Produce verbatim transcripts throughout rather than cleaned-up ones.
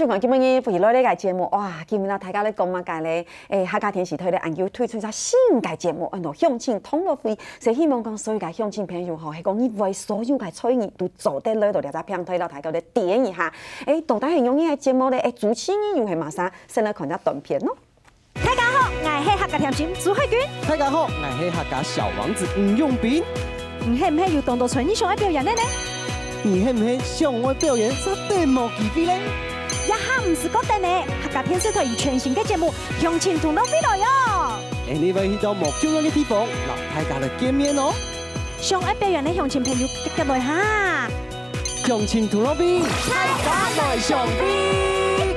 就講今晡日福氣來了个節目，哇，今晡日大家來講麼个咧？誒，客家電視台咧，恁久推出隻新个節目，安到鄉親同樂會，所以希望講所有个鄉親朋友吼，係講你會所有个才藝都做得來到這隻平台，摎大家來展一下。誒，到底係仰般个節目咧？誒，主持人又係麼儕？先來看隻短片咯。大家好，𠊎係客家甜心朱慧君。大家好，𠊎係客家小王子吳永斌。你係毋係有當多才藝想愛表演个呢？你係毋係想愛表演煞等無機會咧？這下毋使過等咧，客家電視台有全新个節目《鄉親同樂會》來喲！你會去到無共樣个地方，摎大家來見面哦。想愛表演个鄉親朋友，遽遽來哈！鄉親同樂會，大家來相會。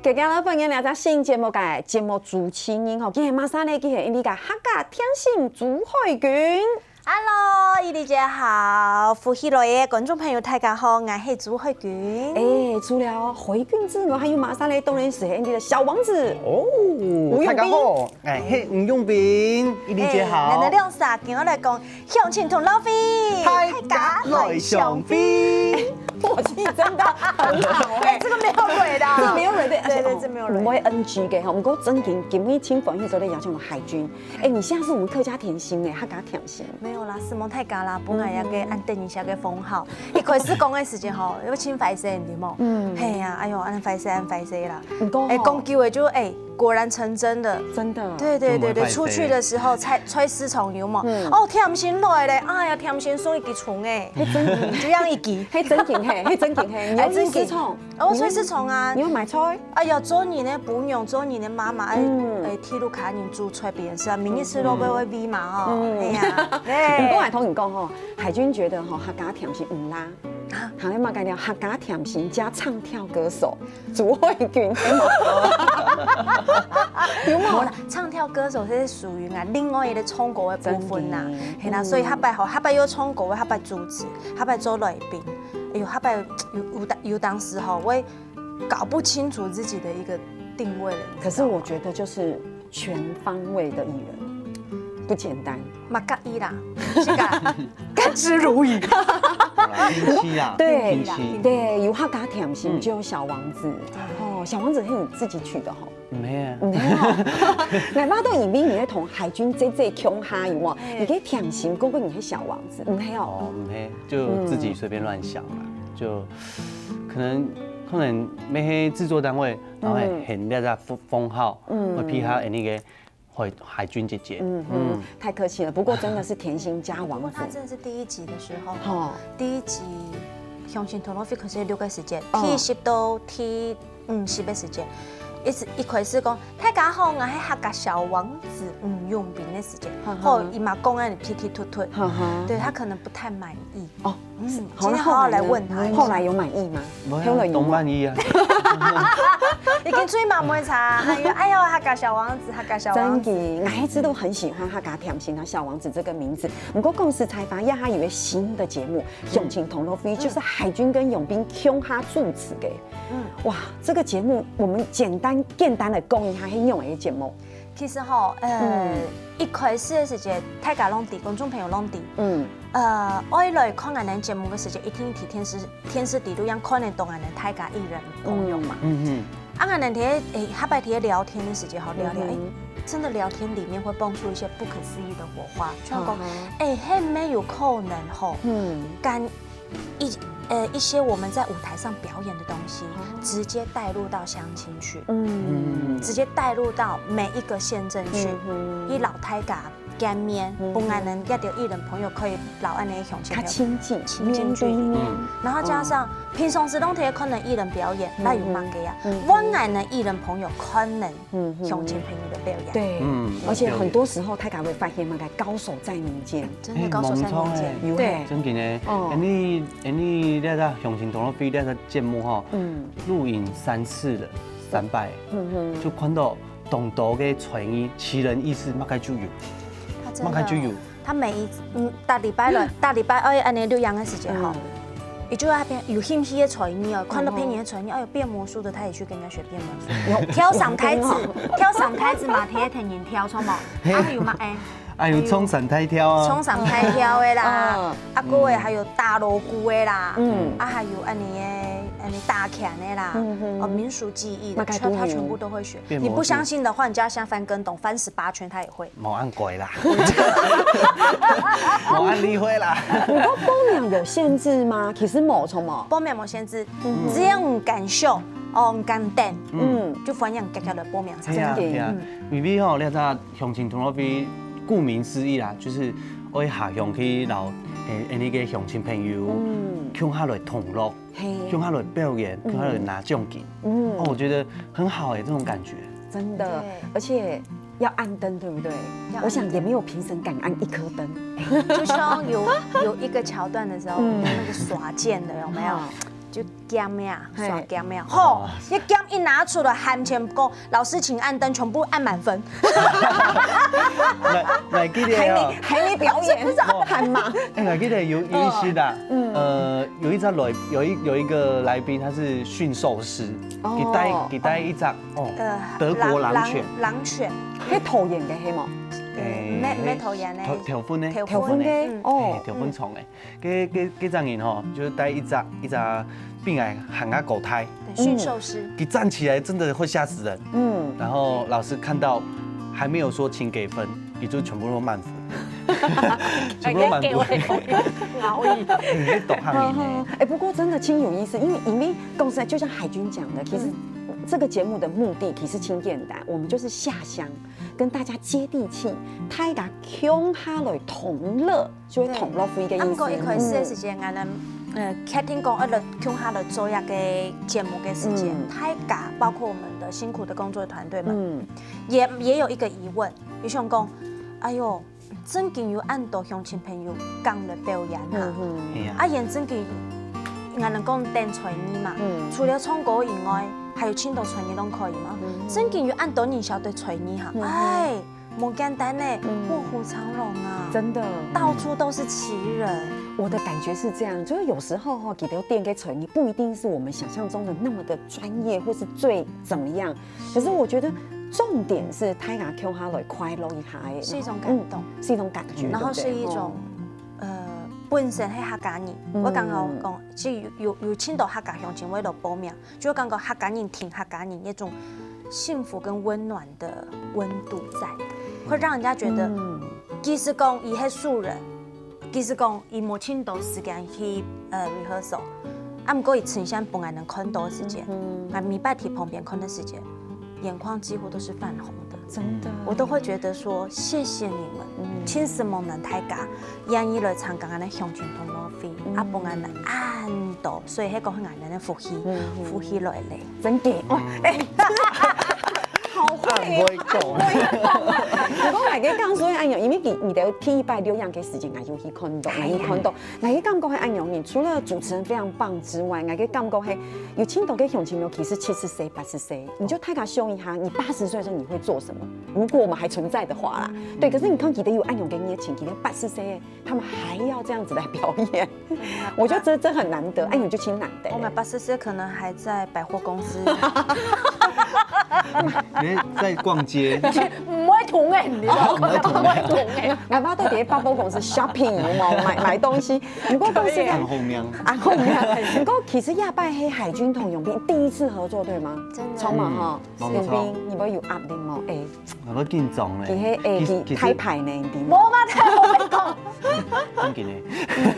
大家好，歡迎來到新節目个節目主持人吼，今日麼儕呢？今日𠊎俚个客家甜心朱慧君。Hello，伊麗姐好，福氣來了，觀眾朋友大家好，𠊎係朱慧君。誒，除了慧君之外，還有麼儕呢？當然係𠊎俚个小王子。哦，吳永斌。大家好，𠊎係吳永斌，伊麗姐好。誒，𠊎等兩儕今日來講 鄉親同樂會，大家來相會。默契真的很好哎。哎，這個沒有蕊的啊。這沒有蕊的，對，對，這沒有蕊。毋會NG个吼，毋過正經今晡日盡歡喜做得邀請到慧君。哎，你現在是我們客家甜心呢，客家甜心。沒有啦，承蒙大家啦，分𠊎一個恁得人惜个封號。一開始講个時節吼，因為盡壞勢，你知無？嗯。嘿呀，哎喲，恁壞勢，恁壞勢啦。毋過吼，哎，講久了就，哎， 果然成真的。真的。對對對對，真的會出去的時候，菜，菜市場有無？嗯。哦，甜心來了，哎呀，甜心送一支蔥哎，係真的。就這樣一支。係正經嘿，係正經嘿，你有去市場？哎，正經。哦，菜市場啊。你有買菜？哎呀，做人个餔娘，做人个媽媽，哎，嗯。哎，替屋下人煮菜，別人食啊，明日食落去會胃嘛吼，嗯。哎呀，對。毋過𠊎同你講吼，慧君覺得吼，客家甜心毋辣。 啊，還有麼个呢？客家甜心加唱跳歌手朱慧君，有無？有無？無啦，唱跳歌手係屬於啊另外一個唱歌个部分啦。真的。嘿啦，嗯。所以下擺吼，下擺又唱歌，下擺主持，下擺做來賓。哎喲，下擺有，有，有當時吼，我也搞不清楚自己的一個定位了，你知道嗎？可是我覺得就是全方位的藝人，不簡單。嘛，合意啦，是个，甘之如飴。好啦，運氣啊，對，運氣。對，有客家甜心，嗯。就有小王子。哦，小王子是你自己取的吼？毋係啊。毋係哦。𠊎嘛都以為你會同慧君姐姐共下，有無？嘿。你个甜心，哥哥你係小王子，毋係哦？哦，毋係，就自己隨便亂想啦，嗯。就可能，可能乜係製作單位，然後嗯。很這隻封，封號，嗯。會配合那個 慧，慧君姐姐。嗯哼，嗯。太客氣了，不過真的是甜心加王子。他真的是第一集的時候，吼。第一集鄉親同樂會開始錄个時節，哦。第一集到第五集个時節，一直，一開始講，大家好，𠊎係客家小王子吳永斌个時節，哈哈。吼，佢嘛講恁忒忒突突，哈哈。對，他可能不太滿意。哦，嗯，好，今天好好來問他一下。後來呢？後來有滿意嗎？無啊，後來有嗎？當滿意啊。已經最滿意啦，哎喲，哎喲，客家小王子，客家小王子。真的，𠊎一直都很喜歡客家甜心啊，小王子這個名字。不過講實在話，這下有個新的節目，鄉親同樂會，嗯。就是慧君跟永斌共下主持个。嗯。哇，這個節目我們簡單簡單的講一下，係仰般个節目？ 其實吼，呃，嗯。一開始个時節，大家攏知，觀眾朋友攏知，嗯。呃，愛來看𠊎等節目个時節，一定在電視，電視底肚樣看得到𠊎等大家藝人朋友嘛。嗯。嗯哼。啊，𠊎等在，誒，下擺在聊天个時節吼，聊聊，嗯哼。誒，真的聊天裡面會蹦出一些不可思議的火花，就像講，嗯哼。誒，係無有可能吼，嗯。跟 一，呃，一些我們在舞台上表演的東西，哦。直接帶入到鄉親去，嗯。直接帶入到每一個縣鎮去，嗯哼。去摎大家見面，嗯哼。分𠊎等這兜藝人朋友可以摎恁呢鄉親朋友較親近，親近距離。面對面。嗯。然後加上，哦。平常時攏在看藝人表演，嗯哼。哪有麼个啊？嗯哼。分𠊎等藝人朋友看 嗯哼。鄉親朋友个表演。對，嗯，而且很多時候大家會發現，那個高手在民間。真的高手在民間。哎，無錯哎。有嘿。真的呢。哦。恁呢，恁呢，這隻鄉親同樂會這隻節目吼，嗯。錄影三次了，三擺，嗯哼。就看到當多个才藝，奇人異事，麼个就有，啊，真的。麼个就有。 他每一，嗯，逐禮拜來，逐禮拜愛恁呢錄影个時節吼，嗯。佢就在那邊有興趣个才藝哦，看到別人个才藝，哎喲，變魔術的，他也去跟人家學變魔術。有。跳三太子，跳三太子嘛，天天人跳，著無？嘿。啊，還有嘛，哎，啊，有衝三太跳啊。衝三太跳个啦，嗯。啊，過後還有打鑼鼓个啦，嗯。啊，還有恁呢个，呃，你打拳的啦，哦，民俗技艺的，全他全部都会学。你不相信的话，你叫他现在翻跟斗，翻十八圈他也会。無恁貴啦，無恁厲害啦。你講報名有限制嗎？其實無，怎麼？報名無限制，只要你敢上，哦，你敢等，嗯，就歡迎大家來報名參加。係啊，因為吼，你知影鄉親同樂會，顧名思義啦，就是愛下鄉去摎誒，誒，你个鄉親朋友，共下來同樂。 共下來表演，共下來拿獎金。嗯，哦，我覺得很好哎，這種感覺。真的，而且要按燈，對不對？我想也沒有評審敢按一顆燈。就像有有一个桥段的时候，那个耍剑的有没有？就剑呀，耍剑呀，吼，那剑一拿出來，喊全部老师请按灯，全部按满分。來，來，記得哦。還沒表演，喊嘛。哎，來，記得有有一些的，呃，有一隻來，有一有一個來賓，他是馴獸師，哦，佢帶佢帶一隻哦，德國狼犬，狼犬，係導演个係無？咩咩導演呢？頭頭分呢？頭頭分个哦，頭分長个，該該該隻人吼，就是帶一隻一隻比𠊎還較高大，馴獸師，佢站起來真的會嚇死人。嗯，然後老師看到還沒有說請給分，也就全部都滿分，全部都滿分。好意，你是懂漢語呢？哎，不過真的真有意思，因為因為講實在，就像海軍講的，其實這個節目的目的其實真簡單，我們就是下鄉，跟大家接地氣，大家共下來同樂。 就係同樂會个意思。毋過一開始个時間，𠊎等呃決定講，愛來共下來做一個節目个時間，大家包括我們的辛苦的工作團隊們，也也有一個疑問，就想講，哎喲，正經有恁多鄉親朋友敢來表演哈，啊，也正經，𠊎等講等初二嘛，除了唱歌以外，還有盡多初二攏可以嘛，正經有恁多人曉得初二哈，哎。 無簡單呢，臥虎藏龍啊，真的，到處都是奇人。我的感覺是這樣，就是有時候哈，其實店个成員不一定是我們想象中的那麼的專業，或是最怎麼樣。可是我覺得重點是大家共下來快樂一下，是一種感動，是一種感覺，然後是一種呃，本身係客家人，我剛剛講，其實有有有盡多客家鄉親為了報名。 就感覺客家人挺客家人一種幸福跟溫暖的溫度在，會讓人家覺得，即使講佢係素人，即使講佢無盡多時間去呃 rehearsal，啊，毋過佢呈現分𠊎等看到个時節，啊，每擺在旁邊看个時節，眼眶幾乎都是泛紅的。真的，我都會覺得說，謝謝你們，盡承蒙恁大家。 願意來參加𠊎等鄉親同樂會，啊，分𠊎等恁多，所以係講𠊎等个福氣，福氣來咧。真个，哇，哎，好會，會講，會講。不過𠊎个感受係恁樣，因為你你兜第一擺錄影个時間，𠊎有去看到，𠊎有看到，𠊎个感覺係恁樣，你除了主持人非常棒之外，𠊎个感覺係有盡多个鄉親朋友其實七十歲、八十歲，你就大家想一下，你八十歲的時候你會做什麼？如果我們還存在的話啦，對。可是你看，佢兜有恁樣个熱情，佢兜八十歲。 他們還要這樣子來表演，我覺得這這很難得，哎，你就挺難得。我們八十歲可能還在百貨公司，你在逛街，毋會同欸，你毋會同欸。哪怕到底百貨公司 shopping 有無買買東西？不過公司很後面，啊後面。不過其實這擺係海軍同永斌第一次合作，對嗎？真的衝嘛哈，沒錯永斌，你會有壓力嗎？哎，我都緊張嘞。其實哎，其實開牌呢，你知無嗎？嘛，太會講。真的呢，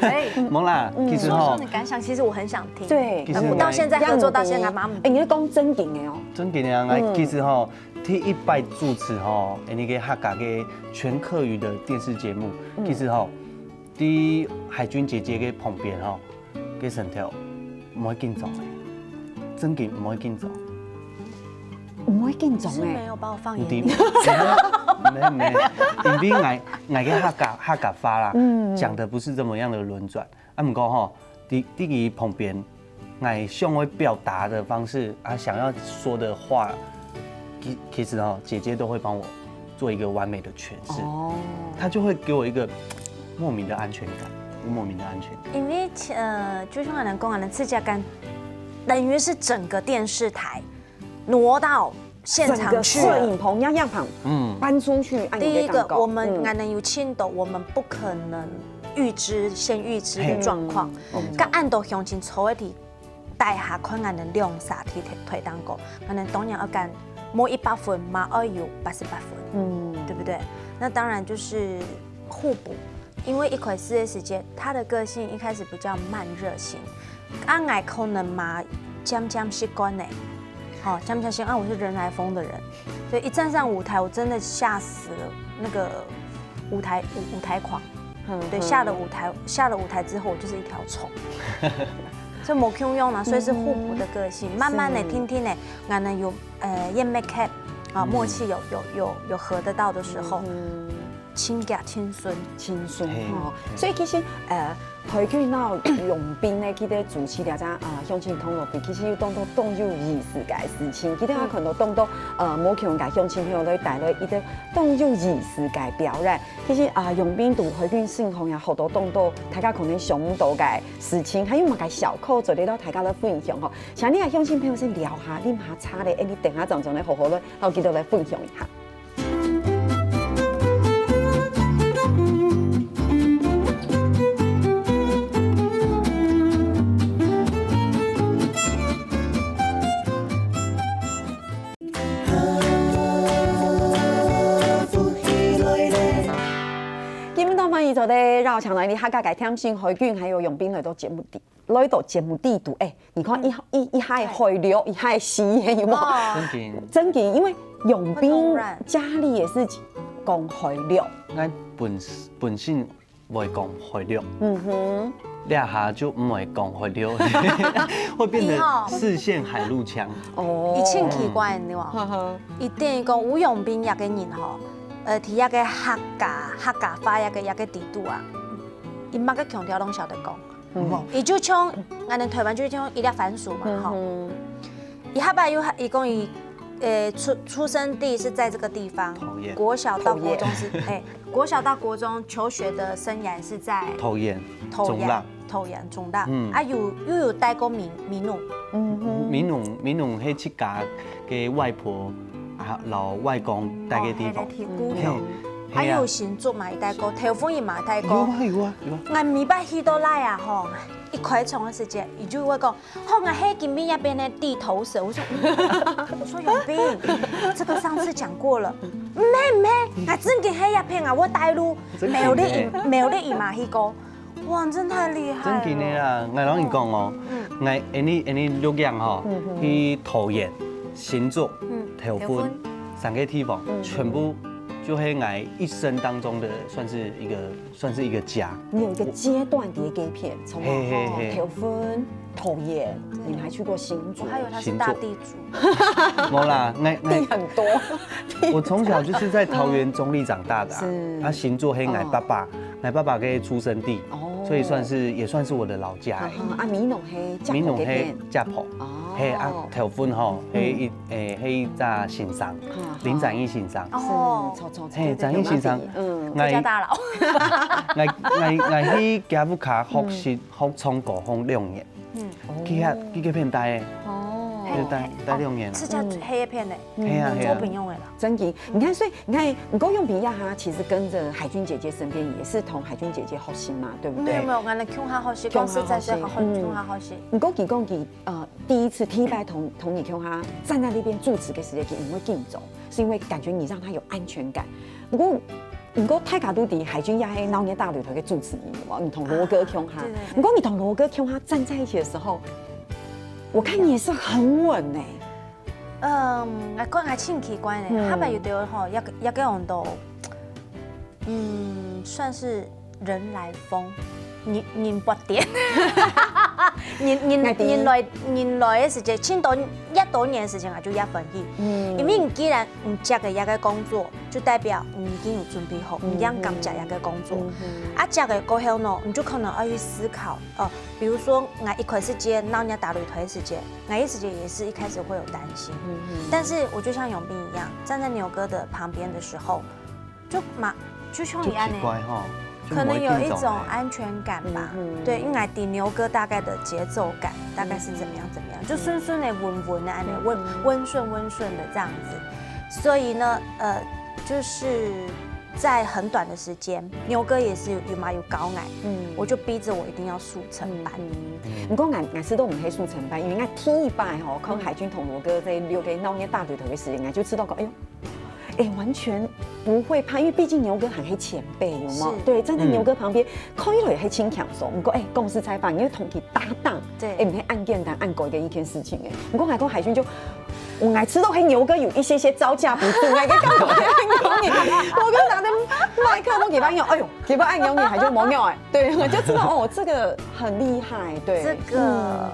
哎，無啦，其實吼說說你，感想，其實我很想聽。對其實我到現在合作到現在，媽媽哎，你是講正經的哦。真的啊，來，其實吼，第一擺主持吼，哎，那個客家个全客語的電視節目，其實吼，在海軍姐姐个旁邊吼，个神頭，毋會緊張的，真的毋會緊張。毋會緊張是沒哎，有把我放眼你裡。沒有沒有，因為𠊎𠊎个客家客家話啦，講的不是這麼樣的輪轉。啊，毋過吼，在在佢旁邊，𠊎想要表達的方式啊，想要說的話，其其實哦，姐姐都會幫我做一個完美的詮釋。哦，她就會給我一個莫名的安全感，莫名的安全感。因為呃，就像恁樣講，恁樣自家感，等於是整個電視台挪到現整個場去了。攝影棚、樣樣棚嗯，搬出去，哎，第一個，你的感覺我們嗯恁樣有盡多，我們不可能預知、先預知的狀況。嗯該恁多鄉親坐在地，底下看𠊎等兩儕在台頂高，𠊎等當然愛揀無一百分嘛，愛有八十八分，嗯，對不對？那當然就是互補，因為一開始的時間，他的個性一開始比較慢熱型，啊，𠊎可能嘛漸漸習慣呢，好，漸漸習慣，啊，我是人來瘋的人，所以一站上舞台，我真的嚇死了，那個舞台舞舞台狂。对，下了舞台，下了舞台之後，我就是一條蟲。所以無共樣啦，所以是互補的個性，慢慢的、定定的，𠊎等有呃，也make up啊，默契有有有有合得到的時候，親家親孫，親孫哦。所以其實呃，海軍鬧永兵呢，佢个主持了這啊，鄉親同樂會，其實有當多當有意思个事情，其實還看到當多呃，無共个鄉親朋友來帶來一個當有意思个表演。 其實啊，永兵在海軍身項也學到當多大家可能想毋到个事情，還有麼个小扣做得到大家來分享吼。請你个鄉親朋友先尞下，啉下茶咧，恁樣等下正正來好好來，摎佢兜來分享一下。今晡日當歡喜做得邀請到你客家个甜心海軍，還有永兵來到節目裡，來到節目裡肚。欸，你看一一一下海陸，一下西，有無？正經。正經，因為永兵家裡也是講海陸。𠊎本本身 會講海陸。嗯哼。這下就毋會講海陸，會變成四縣海陸腔。哦。佢盡奇怪，你知無？呵呵。佢等於講，有永兵這個人吼，呃，在這個客家客家話這個這個裡肚啊，佢麼个腔調攏曉得講。嗯。佢就像，𠊎等台灣就像一粒番薯嘛，吼。嗯哼。佢下擺又佢講佢，呃，出出生地是在這個地方，桃園。國小到國中是，桃園。欸，國小到國中求學的生涯是在桃園，桃園，中壢。桃園中壢。嗯。啊，有又有戴過美美濃。嗯哼。美濃美濃係自家个外婆啊，摎外公戴个地方。哦，係个地方。嘿，啊，係啊。有新竹嘛，戴過，頭份佢嘛戴過。有啊有啊有啊。𠊎每擺去到哪啊吼，一開場的時間，佢就會講，好，𠊎係今晡日這片个地頭蛇。我說，嗯，我說永兵，這個上次講過了。毋係毋係，𠊎正經係這片啊，我大陸苗栗佢，苗栗佢嘛去過。哇，你真太厲害了。正經个啦，𠊎摎你講哦，𠊎恁呢恁呢錄影吼，去桃園、新竹、頭份三個地方，全部就係𠊎一生當中的算是一個 算是一個家。你有一個階段在該片，從嘿嘿嘿。頭份、桃園，你們還去過新竹。我還以為他是大地主。無啦，𠊎𠊎地很多。我從小就是在桃園中壢長大的啊。是。啊，新竹係𠊎爸爸，𠊎爸爸个出生地，哦。所以算是也算是我的老家。啊，美濃係，美濃係家婆。哦。嘿啊，頭份吼，係一誒係一隻先生，林展翼先生。哦。是，著著著。嘿，展翼先生，嗯。 𠊎，國家大佬。𠊎𠊎𠊎去佢屋下學習學唱歌學兩年，嗯，去佢去該片戴个，哦，就戴戴兩年啊。自家黑一片呢，係啊係啊，做朋友个啦。正經，你看，所以你看，你講永兵一下，其實跟著海軍姐姐身邊，也是同海軍姐姐學習嘛，對不對？沒有沒有，𠊎等共下學習，講實在是共下學習，嗯，共下學習。你講佢講佢呃，第一次第一擺同同你共下站在那邊主持个時間，佢毋會緊張，是因為感覺你讓他有安全感。毋過毋過大家都知海軍也係鬧熱大擂台个主持人嘛，你同羅哥共下。對對對。毋過你同羅哥共下站在一起的時候，我看你也是很穩欸。嗯，𠊎講𠊎盡奇怪呢，嗯。下擺有兜吼，也也个用到，嗯，算是人來瘋，人人發癲。人人人來人來个時節，盡多一多年个時間啊，就一歡喜。嗯。因為你既然你接个一個工作，就代表你已經有準備好，你已經敢接一個工作。嗯哼。啊，接个過後呢，你就可能要去思考，呃，比如說，𠊎一開始接鬧熱大擂台个時節，𠊎个時節也是一開始會有擔心。嗯哼。但是我就像永兵一樣，站在牛哥的旁邊的時候，就嘛就像你恁呢，就奇怪吼，就可能有一種安全感吧。無會緊張欸。嗯哼。對，因為知牛哥大概的節奏感大概是怎麼樣怎麼樣，就順順的、穩穩的恁呢，溫溫順溫順的這樣子。所以呢，呃，就是在很短的时间，牛哥也是有嘛有教我，嗯，我就逼着我一定要速成班。嗯，毋過𠊎𠊎試著毋係速成班，因為𠊎第一擺吼看海軍同牛哥在六个鬧熱大堆頭个時間，𠊎就試著講，哎喲，哎，完全不會怕，因為畢竟牛哥還係前輩，有無？對，站在牛哥旁邊，看起來也係輕鬆。毋過，哎，講實在話，你要同佢搭檔，對，哎，毋係恁簡單恁高个一件事情，哎。毋過𠊎看海軍就，𠊎試著係牛哥有一些些招架不住，𠊎个感覺係恁樣，牛哥拿著麥克風給他用，哎喲，給他按用，你還就沒有哎，對，我就知道哦，這個很厲害，對，這個。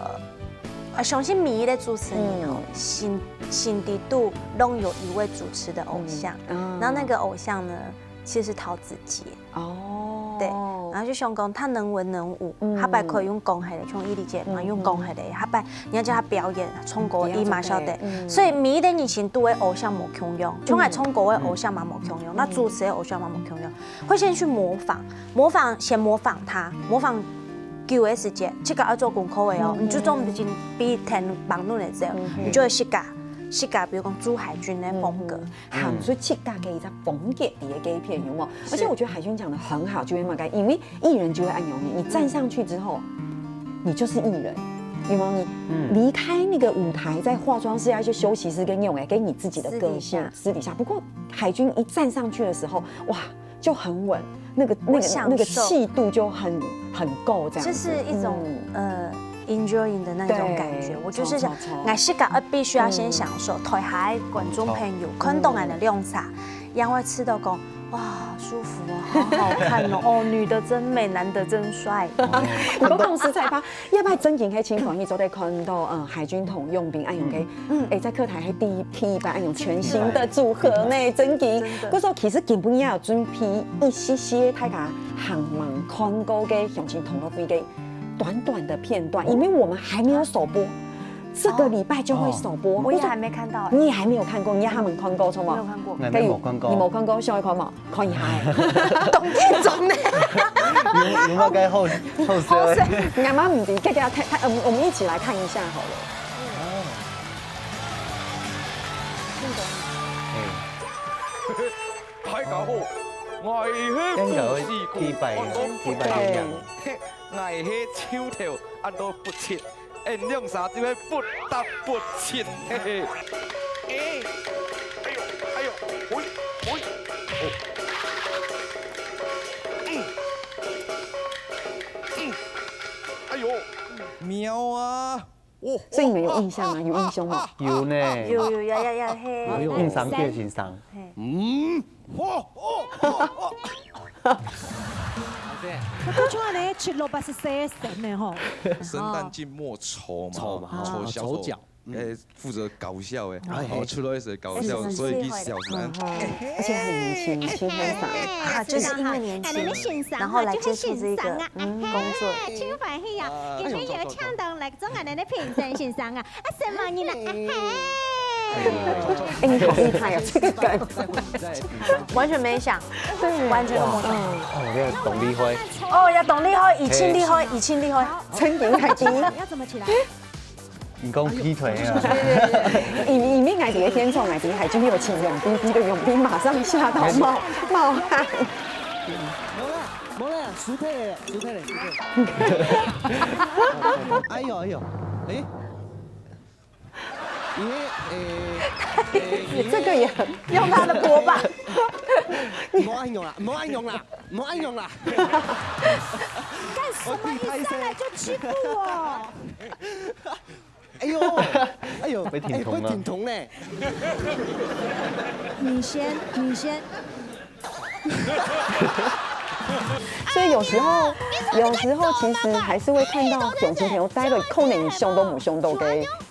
我相信每一个主持人吼，心心底肚都有一位主持的偶像，然后那个偶像呢，其实是陶子姐。哦，对，然后就想讲他能文能武，他还可以用讲起来，像伊丽姐嘛用讲起来，他还你要叫他表演唱歌，伊嘛晓得。所以每一个人心底肚的偶像无共样，像爱唱歌的偶像嘛无共样，那主持的偶像嘛无共样，会先去模仿，模仿先模仿他，模仿久个時節，自家愛做功課个哦，你就做毋得比聽網路个這樣，你就會自家自家，比如講朱海軍个風格，行出自家个一隻風格个該片，有無？而且我覺得海軍講得很好，就係麼个，因為藝人就會恁樣，你站上去之後，你就是藝人。有沒有？你離開那個舞台，在化妝室啊，一些休息室跟用，哎，跟你自己的個性私底下。不過海軍一站上去的時候，哇，就很穩，那個那個那個氣度就很很夠這樣子。就是一種呃 enjoying 的那種感覺。我就是想，我自家必須要先享受，台下个觀眾朋友看到𠊎个兩儕，因為試著講，哇，舒服哦，好好看哦，哦，女的真美，男的真帥。毋過講實在話， 這擺正經係盡歡喜做得看到，嗯，海軍同永斌恁樣个，嗯，哎，在客台還第一第一擺恁樣全新的組合呢，正經。真的。故所其實今晡日也有準備一些些大家還吂看過个鄉親同樂會个短短的片段，因為我們還沒有首播，這個禮拜就會首播。我也還沒看到哎。你也還沒有看過，你也還吂看過，著無？沒有看過。𠊎也無看過。你無看過，想愛看無？ 看一下，當緊張呢。有有麼个好好笑个？𠊎嘛毋知，大家看，看，嗯，我們一起來看一下好了。大家好，𠊎係富士哥，第一擺，第一擺領獎。𠊎係秋頭，安到不切。 𫣆兩儕就係不得不親，嘿嘿。哎，哎喲，哎喲，喂，喂，哦。嗯，嗯，哎喲，妙啊！哦，所以你們有印象嗎？有印象嗎？有呢。有有有有有，嘿。有印象，有印象。嘿。嗯，哦哦哦哦。 我感覺恁呢七老八十歲个神呢吼。生旦淨末丑嘛，丑嘛，丑小丑，丑角。呃，負責搞笑的，哎，哦，出來是搞笑，哎，所以佢笑死人。而且很年輕，年輕很爽。啊，就是因為年輕，然後來接觸這個，嗯，工作。真歡喜啊，今日有請到來做𠊎等个評審先生啊， 啊，什麼你呢？哎，你好厲害哦，這個梗。完全沒想，對，完全沒想。哦，你看，當厲害。哦，也當厲害，已經厲害，已經厲害。曾經還比，要怎麼起來？你講劈腿啊？你你你愛在該現場，愛在該還真有請永斌，逼得永斌馬上嚇到冒冒汗。無啦，無啦，輸忒咧，輸忒咧，輸忒咧。哎喲哎喲，哎。 因為，誒，誒，這個也很用他的鍋吧。無恁樣啦，無恁樣啦，無恁樣啦。幹什麼？一上來就欺負我？哎喲，哎喲，會停動啊。哎，會停動呢。你先，你先。 所以有時候，有時候其實還是會看到鄉親朋友帶个可能想都無想到个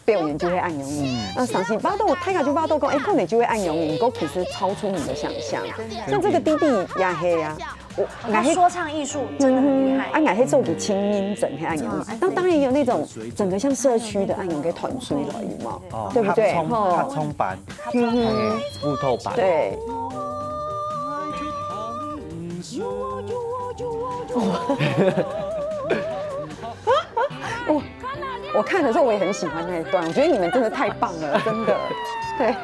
表演就會恁樣。嗯。那相信巴豆，大家就巴豆講，哎，可能就會恁樣，不過其實超出你的想象。像這個弟弟也係啊，我，他說唱藝術真的很厲害。嗯，啊，也係做个青音整个恁樣。那當然也有那種整個像社區的恁樣个團出來嘛，哦，對不對？合唱，吼。合唱班。 嗯哼。烏托邦。對。我我看的時候我也很喜歡那一段，我覺得你們真的太棒了，真的。對。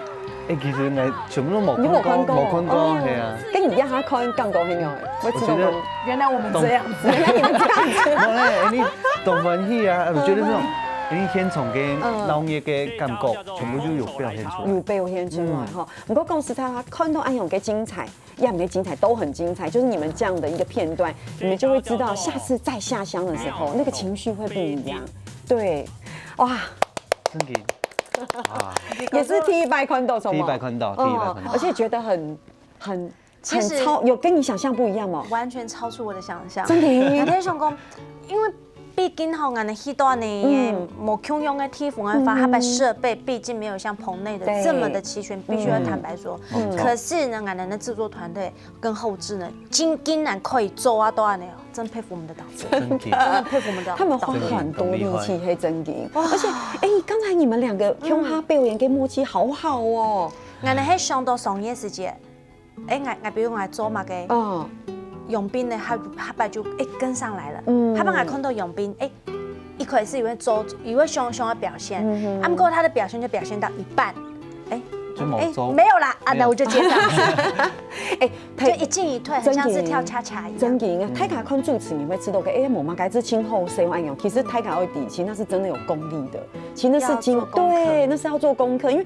哎，其實𠊎全部都無看過，你無看過？無看過，哦。係啊。該你這下看感覺係仰仔？𠊎知道講，我覺得原來我們這樣子。原來你們這樣子。無咧，哎，你當歡喜啊！我覺得那種，哎，你現場个鬧熱个感覺，全部就有表現出來。有表現出來哈。不過講實在話，看到恁樣个精彩，恁樣个精彩都很精彩，就是你們這樣的一個片段，你們就會知道下次再下鄉的時候，那個情緒會不一樣。對，哇，真的，哇，也是第一擺看到，第一擺看到，第一擺看到，而且覺得很很其實很超，有跟你想象不一樣嗎？完全超出我的想象。真的，我在想講，因為畢竟吼，俺的戲段呢，嗯無共樣的地方的話，嗯它的設備畢竟沒有像棚內的對這麼的齊全，必須要坦白說。嗯可是呢，俺的製作團隊跟後製呢，竟竟然可以做啊到恁樣哦，真佩服我們的導演，真的。真的佩服我們的導演。他們花很多力氣，黑真的。而且，哎，剛才你們兩個胸哈表演跟默契好好哦。俺呢，係上到商業世界，哎，俺俺比如講來做麼个，嗯，永斌呢，他他爸就哎跟上來了，嗯他幫俺看到永斌，哎，一開始以為做，以為想想要表現，嗯哼啊，不過他的表現就表現到一半，哎，就冇做哎没有啦，啊，没有那我就接上去，哎，就一進一退，很像是跳恰恰一樣。真的，大家看主持人會知道个，哎，無嘛，該是盡好笑恁樣。其實大家會知，其實那是真的有功力的，其實那是經要做功課對，那是要做功課，因為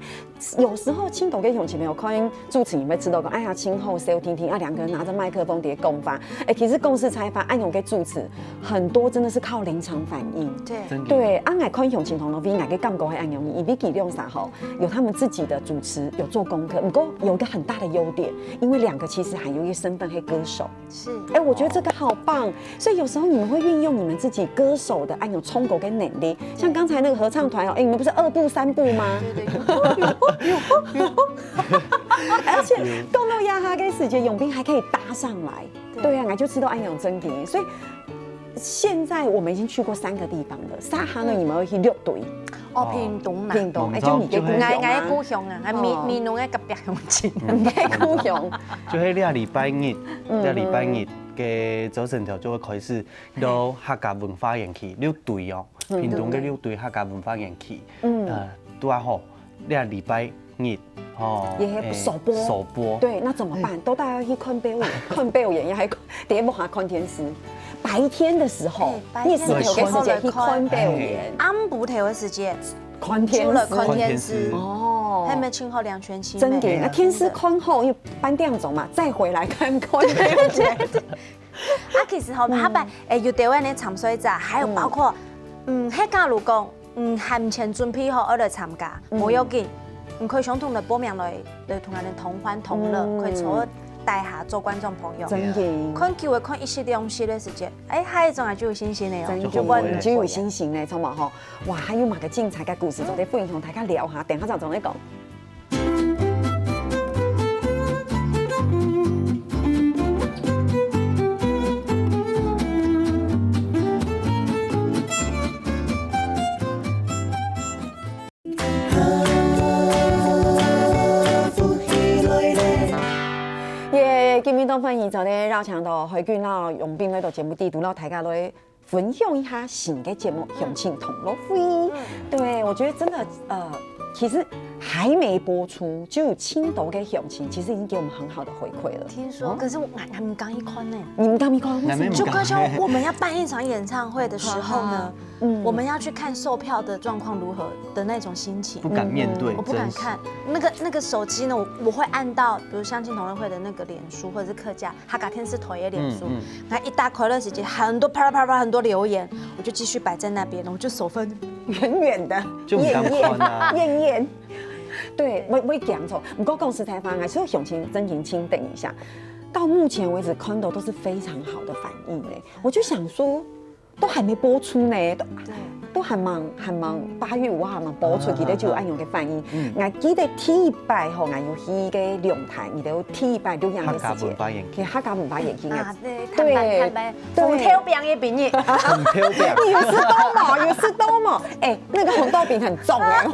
有時候親口跟鄉親朋友看主持人會知道講，哎呀，盡好笑，聽聽啊，兩個人拿著麥克風在講話，哎，其實公司採訪恁樣个主持，很多真的是靠臨場反應。對，真的。對，啊，𠊎看鄉親同樂會，𠊎个感覺係恁樣，因為佢兩儕吼，有他們自己的主持，有做功課，不過有一個很大的優點，因為兩個其實還有一個身份係歌手。是。哎，我覺得這個好棒，所以有時候你們會運用你們自己歌手的哎有衝口跟能力，像剛才那個合唱團哦，哎，你們不是二部三部嗎？對對，有有有有，而且講到這下个時節，永斌還可以搭上來。對啊，你就知道恁樣真的，所以。現在我們已經去過三個地方了，這下呢，你們會去六堆，哦，屏東嘛，屏東，哎，屏東就你个故鄉，𠊎𠊎个嗎？故鄉啊，𠊎美哦美濃个隔壁鄉親。你个故鄉，就係這禮拜日，嗯這禮拜日个朝晨頭就會開始到客家文化園區六堆哦，屏東个六堆客家文化園區，嗯呃，對啊吼，這禮拜日哦，也係首播首播，對，那怎麼辦？都大家去看表演，看表演，也還在屋下看電視。白天的時候哎，白天的時候夜市頭个時間去看表演，暗晡頭个時間，看電視，除了看電視看電視，哦，還沒清好兩全其美。真的，那電視看好，因為半點鐘嘛，再回來看看表演。啊，其實吼，下擺誒，有台灣个參賽者，還有包括，嗯，係假如講，嗯，還毋曾準備好，愛來參加，無要緊，你可以相同个報名來，來同𠊎等同歡同樂，嗯可以坐在台下做觀眾朋友。真的。看久了，看一息兩息个時間，誒，下一種啊就有信心了喲，真的，就不然你就有信心了，知道嗎？吼，哇，還有麼个精彩个故事，做得分享，大家聊下，等下再同你講。 耶，今晡日當歡喜做得邀請到海軍摎永斌來到節目裡肚，摎大家來分享一下新个節目《鄉親同樂會》。對，我覺得真的，呃，其實還沒播出，就有恁多个鄉親，其實已經給我們很好的回饋了。聽說，可是我還還毋敢去看呢。你們敢沒看？為什麼？還沒就跟像我們要辦一場演唱會的時候呢，嗯我們要去看售票的狀況如何的那種心情不。敢面對，我不敢看那個那個手機呢，我我會按到，比如鄉親同樂會的那個臉書或者是客家哈嘎天使團的臉書，嗯然後一打開的時間，很多啪啦啪啦啪啦很多留言，我就繼續擺在那邊，我就手分遠遠的，就不敢看啊遠遠。對，我我講錯，不過講實在話，還是有鄉親真心請等一下。到目前為止看到都是非常好的反應誒，我就想說，都還沒播出呢，都都還吂還吂八月五號還吂播出，佢兜就有恁樣个反應。𠊎記得第一擺吼，𠊎有去个龍潭，佢兜第一擺錄影个時間，客家文化園區去客家文化園區个啊，對，對坦白坦白，對，紅豆餅也比你，紅豆餅，有食到無？有食到無？哎，那個紅豆餅很重哎，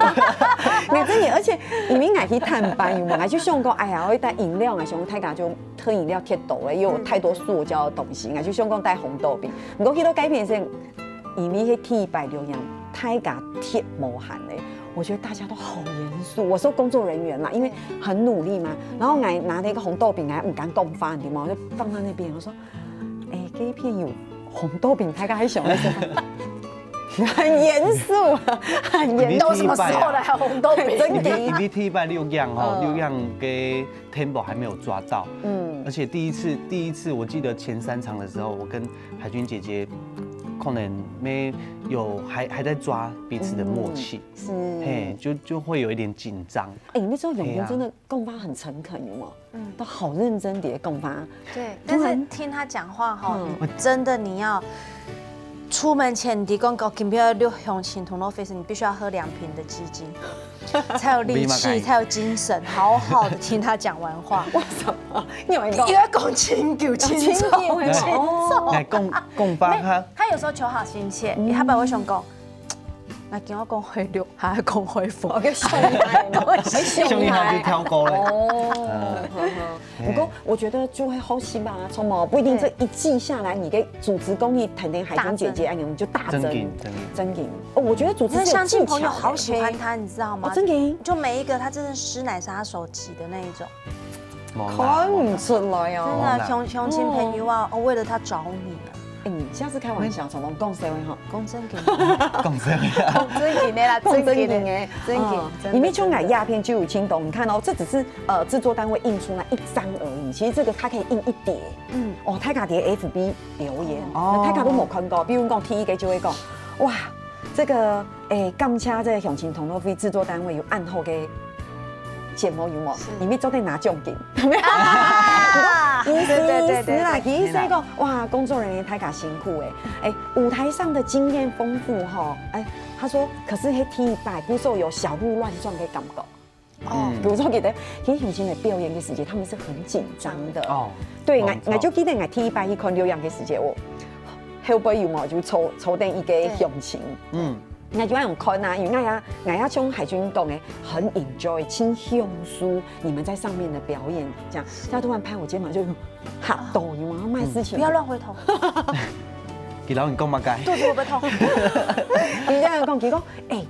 我真的，而且因為𠊎去探班，有無？𠊎就想講，哎呀，我一帶飲料啊，想大家就喝飲料忒多了，又有太多塑膠的東西，𠊎就想講帶紅豆餅。不過去到該片時，因為係第一擺錄影，大家忒無閒了。我觉得大家都好严肃。我说工作人员啦，因为很努力嘛，然后拿拿了一个红豆饼，还不敢讲翻，你知道吗？我就放在那边，我说：“哎，这一片有红豆饼，大家还想要什么？”很严肃，很严肃。到什么时候了还有红豆饼？真的一日一日一百六样吼，嗯六样个 tempo 还没有抓到。嗯，而且第一次，第一次我记得前三场的时候，我跟海军姐姐可能没有还还在抓彼此的默契，是。嘿，就就会有一点紧张。哎，你那时候永哎呀平真的讲话很诚恳，有吗？嗯，都好认真的讲话。对，突然但是听他讲话哈，嗯你真的你要出门前，你讲到今天要六雄青铜锣飞时，你必须要喝两瓶的鸡精，才有力气，我没嘛才有精神，好好的听他讲完话。为什么？你有一个因为讲清楚清楚，清楚清楚。哦哎，讲讲法哈，他有时候求好心切，他把我想讲，那给我讲回六，还讲回佛。我跟兄弟，兄弟他就跳过了。哦，呵呵。不过我觉得就会好奇吧，从某不一定这一季下来，你给主持公益谈谈海军姐姐，哎，你们就大增真紧真紧真紧。哦，我觉得主持那是有乡亲朋友技巧的好喜欢他，你知道吗？哦，真的耶。就每一个他真的师奶是他手机的那一种，没啦看不出来真哦。的乡乡亲朋友啊，哦，为了他着迷啊，哎，你下次开玩笑，从头讲笑话哈，讲真经，讲这样，讲真经的啦，讲真真经的，经的，真经嗯，真的里面就来鸦片就有青铜，你看哦，这只是呃制作单位印出来一张而已，其实这个它可以印一叠。嗯，哦，大家在F B留言，哦那大家都没看过，比如讲第一个就会讲，哇，这个诶，感谢这个乡亲铜锣飞制作单位有恁好个节目有无？是里面做得拿奖金，啊，意思对对对意思啦，对，其实是一个哇，工作人员大家辛苦哎，哎，舞台上的经验丰富哈，哎，他说，可是黑第一代不是有小鹿乱撞的感觉。哦比如说，记得其实乡亲的表演的时间，他们是很紧张的。哦，对，没错我我就记得我第一摆去看表演的时间，我后背有嘛就抽抽等一个乡亲，嗯，那就要用看啊，因为那呀那呀像海军讲的，很 enjoy，很享受你们在上面的表演，这样，他突然拍我肩膀就。哈，抖，你们要卖事情，不要乱回头，给老你讲嘛该，肚子会不会痛？你这样讲，结果，哎，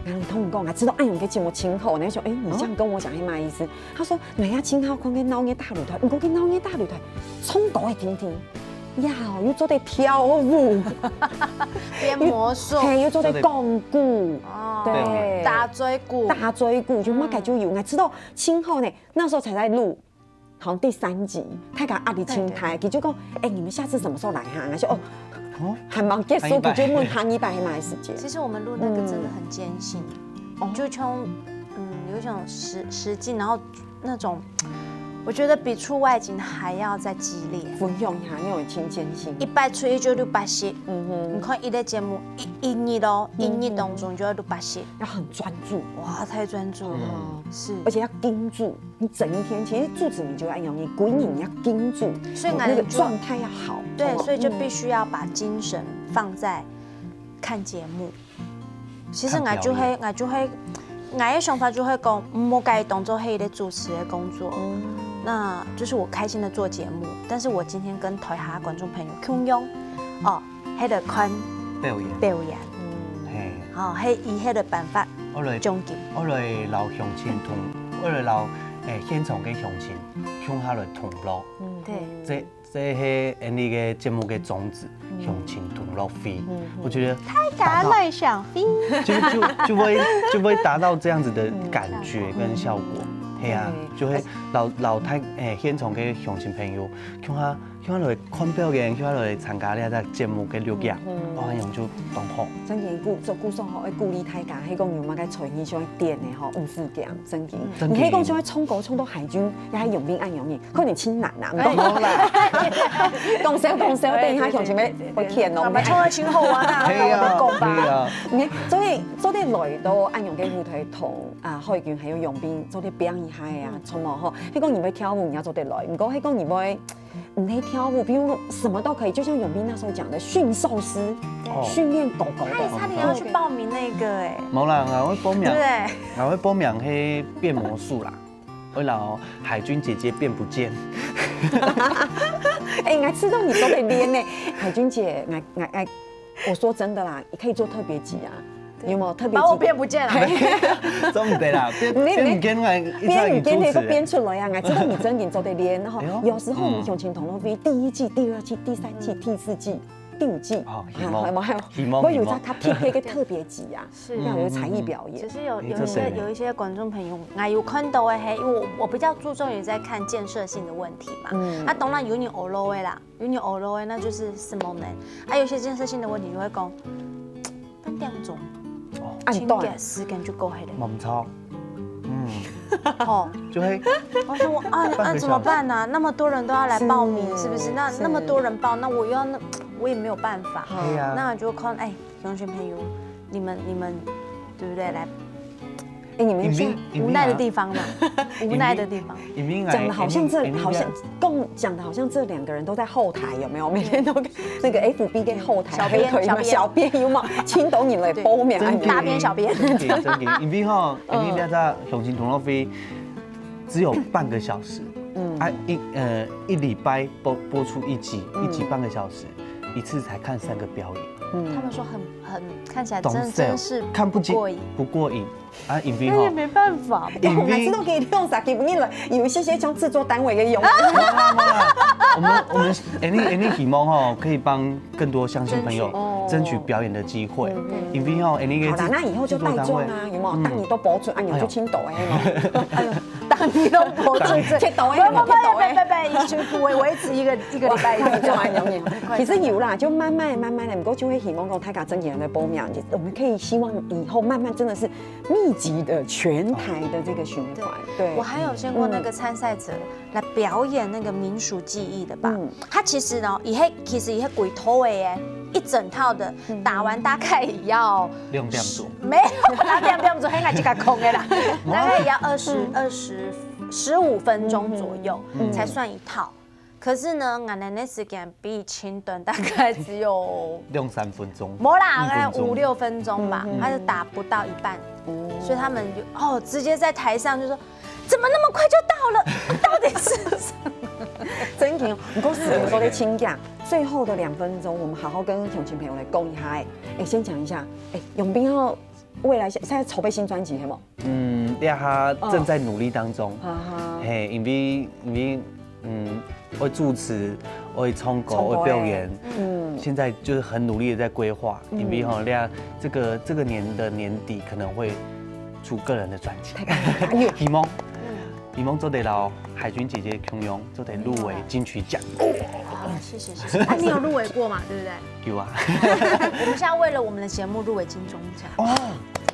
然后你同我讲啊，知道安永个节目真好，然后说，哎，你这样跟我讲是什么意思？他说，哎呀，真好看个闹热大舞台，不过个闹热大舞台，唱歌会听听，呀，又做得跳舞，变魔术，嘿，又做得讲古，哦对，打嘴鼓，打嘴鼓，就么个就有，我知道真好呢，那时候才在录。好像第三集，他给阿里青苔，他就讲，哎，你们下次什么时候来哈？他说哦，还没结束，下一拜他就问下一拜还蛮时间。其实我们录那个真的很艰辛，哦就从嗯有一种实实境，然后那种我觉得比出外景还要再激烈。分享一下，因为我亲见心一。百出去就六百十，嗯哼，你看一个节目一一日咯，一嗯日当中就要六百十，要很专注，哇，太专注了，哦是，而且要盯住，你整一天，其实主持人就会用你归你，你要盯住，所以那个俺就状态要好。对，好不好所以就必须要把精神放在看节目。其实看俺就会，表演俺就会，俺的想法就会讲，莫该当做黑的主持的工作，那就是我开心的做节目。但是我今天跟台下观众朋友共样，哦，黑的看表演，表演，嗯，嘿，哦，黑以黑的办法我来中间，我来老乡亲同，我来老诶现场个乡亲，共下来同乐，对，这这是俺个节目个宗旨，乡亲同乐会。我觉得大家来想飞，就就就会就会达到这样子的感觉跟效果，嘿啊，就会老老太诶现场个乡亲朋友，共下共下来看表演，共下来参加这个节目个录影，哦，恁样就当好。真的鼓做鼓手吼，要鼓励大家，迄个有么个才艺想点的吼，毋使讲，真的。真的你可以讲像唱歌唱到海军，也还永兵暗涌你，可能真难啊，毋懂。讲笑讲笑，等一下想想要会骗哦。嘛唱个真好玩啊，可以啊，讲吧。可以啊。你看，所以做得来到暗涌个舞台同啊海军还有永兵做得表演一下啊，什么吼？迄个你会跳舞，你要做得来，毋过迄个你会。你会跳舞，比如说什么都可以，就像永兵那时候讲的，驯兽师，哦训练狗狗他也差的。点要去报名那个哎，无啦，我报名对不，对？我会报名去变魔术啦，我老海军姐姐变不见。哎，我知道你都会练呢，海军姐，我我我，我说真的啦，你可以做特别集啊。有無特別？把我編不見了。做毋得啦，編，你，你，編毋見，我一直要你主持。編毋見，你个編出來啊！我知道你真的做得練哈。哎喲。有時候我們鄉親同樂會第一季、第二季、第三季、第四季、第五季，哦，希望，啊，有沒有？希望，我有在他 P K 个特別集啊，是。要有才藝表演。其實有，有一些，哎，真的。有一些觀眾朋友，我有看到的，嘿，因為我，我比較注重於在看建設性的問題嘛。嗯。啊，當然有你 O L 的啦，有你 O L 的，那就是什麼呢？啊，有些建設性的問題就會講，半點鐘，哦。按段。時間就過去了。冇錯。嗯。哦。就會我說我，啊，啊，半個小時。怎麼辦呢？那麼多人都要來報名，是，是不是？那，是。那麼多人報，那我又要，那，我也沒有辦法。對呀。那就看，哎，鄉親朋友，你們，你們，對不對？來，哎，你們現在因為，因為啊，無奈的地方嘛，無奈的地方。因為，因為講得好像這，因為，因為好像，講，講得好像這兩個人都在後台，有沒有？每天都跟那個F B跟後台小編，黑腿嘛，小編。小編有沒有？青島人來報名，對。哎，大編小編。真的，真的，因為吼，因為嗯。那個鄉親同樂會只有半個小時，嗯。啊，一，呃，一禮拜播，播出一集，嗯。一集半個小時，一次才看三個表演。嗯。他們說很，很，看起來真，當少，真是看不進，不過癮。不過癮。 啊，因為吼，那也沒辦法。因為，我知道可以用啥，基本上有一些些像製作單位的用。沒有啦，沒有啦。我們，我們，Annie，Annie 希望吼，可以幫更多鄉親朋友爭取，哦。爭取表演的機會。嗯，嗯。因為吼，Annie 个製，好啦，那以後就帶狀啊，製作單位。有沒有？嗯。當你都播出，啊，你就青島的嘛。哎呦，當你都播出，哎，青島的，不，不，青島的。不，不，不，不，一群不會維持一個，一個禮拜一次。帶狀啊，容易。其實有啦，就慢慢慢慢的，不過就會希望講大家真的來報名，我們可以希望以後慢慢真的是 密集的全台的這個循環。對。對。我還有見過那個參賽者來表演那個民俗技藝的吧。嗯。他其實呢，以後，其實以後鬼頭尾耶，一整套的，嗯。打完大概也要兩點鐘。沒有啦，兩點鐘，還有這個空的啦，大概也要二十，嗯。二十，十五分鐘左右，嗯。才算一套。 可是呢，𠊎等个時間比青島大概只有兩三分鐘。沒啦，五分鐘。大概五六分鐘吧，嗯。他是打不到一半，哦。所以他們就，哦，直接在台上就說：「怎麼那麼快就到了？到底是什麼？」真的哦，不過時間過得真緊，最後的兩分鐘，我們好好跟鄉親朋友來講一下，哎，哎，先講一下，哎，永斌要未來現在籌備新專輯，係無？ 嗯，這下正在努力當中。嗯。哈哈。嘿，因為，因為，嗯，會主持，會唱歌，唱歌，會表演。嗯。現在就是很努力地在規劃，嗯。因為吼，這，這個，這個年的年底可能會出個人的專輯。太棒了，加油。希望，嗯。希望做得摎海君姐姐共樣，做得入圍金曲獎。嗯。啊，謝謝，謝謝。啊，你有入圍過嘛？對不對？有啊。我們現在為了我們的節目入圍金鐘獎。哦。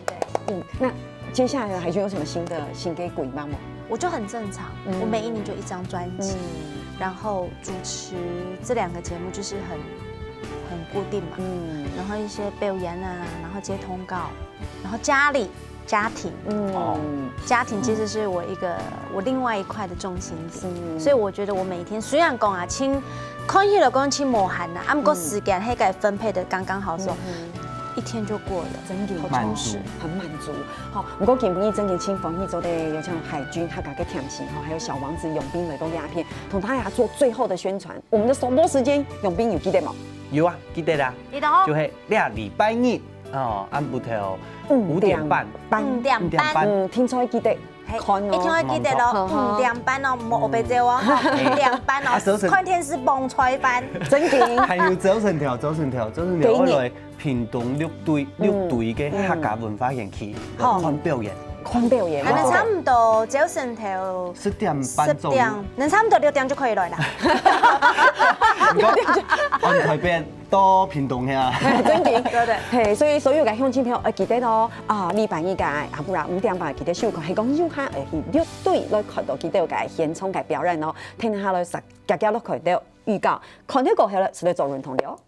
對。嗯，那 接下來呢，海君有什麼新的，新的規劃嗎？我就很正常，嗯。我每一年就一張專輯，嗯。然後主持這兩個節目就是很，很固定嘛，嗯。然後一些表演啊，然後接通告，然後家裡，家庭，嗯。哦。家庭其實是我一個，我另外一塊的重心點，是。所以我覺得我每天雖然講啊，親，看起來講親無閒啊，啊，毋過時間係該分配得剛剛好，所以，嗯哼。 一天就過了，真的。好充實。滿足。很滿足。好，不過今晡日真的真歡喜做得邀請海君客家个甜心，哈，還有小王子永斌來到這片，同大家做最後的宣傳。我們的首播時間，永斌有記得無？有啊，記得啦。記得哦。就係這禮拜日，哦，暗晡頭五點半。五點半。五點半。五點半。嗯，聽眾記得。 嘿，看哦，一定要記得咯，望著。五點半哦，莫烏白走哦，吼，五點半哦，啊，早晨。看電視傍菜飯。真的。還有早晨頭，早晨頭，早晨頭，今日。愛來屏東六堆，嗯。六堆个客家文化園區，嗯。看表演。看表演。可能差不多早晨頭十點半左右。十點，能差不多六點就可以來啦。安排便 到屏東遐。真的。對，對。嘿，所以所有个鄉親朋友愛記得哦，啊，禮拜日个，啊，不然五點半記得收看，係講有閒愛去六堆來看到佢兜个現場个表演哦。聽下來，遽遽來看到預告，看到過後了，就來做運動了。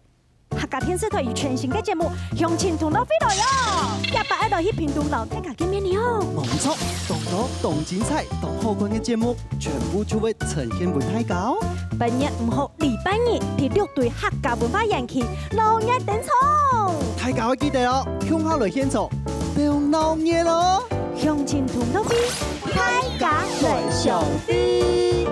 客家電視台有全新个節目《鄉親同樂會》來哦！這擺愛來去屏東摎大家見面了。無錯，當多、當精彩、當好看个節目，全部就會呈現分大家哦。八月五號 禮拜日，第六堆客家文化園區，鬧熱登場！大家愛記得哦，共下來現場，當鬧熱哦！鄉親同樂會，大家來相會。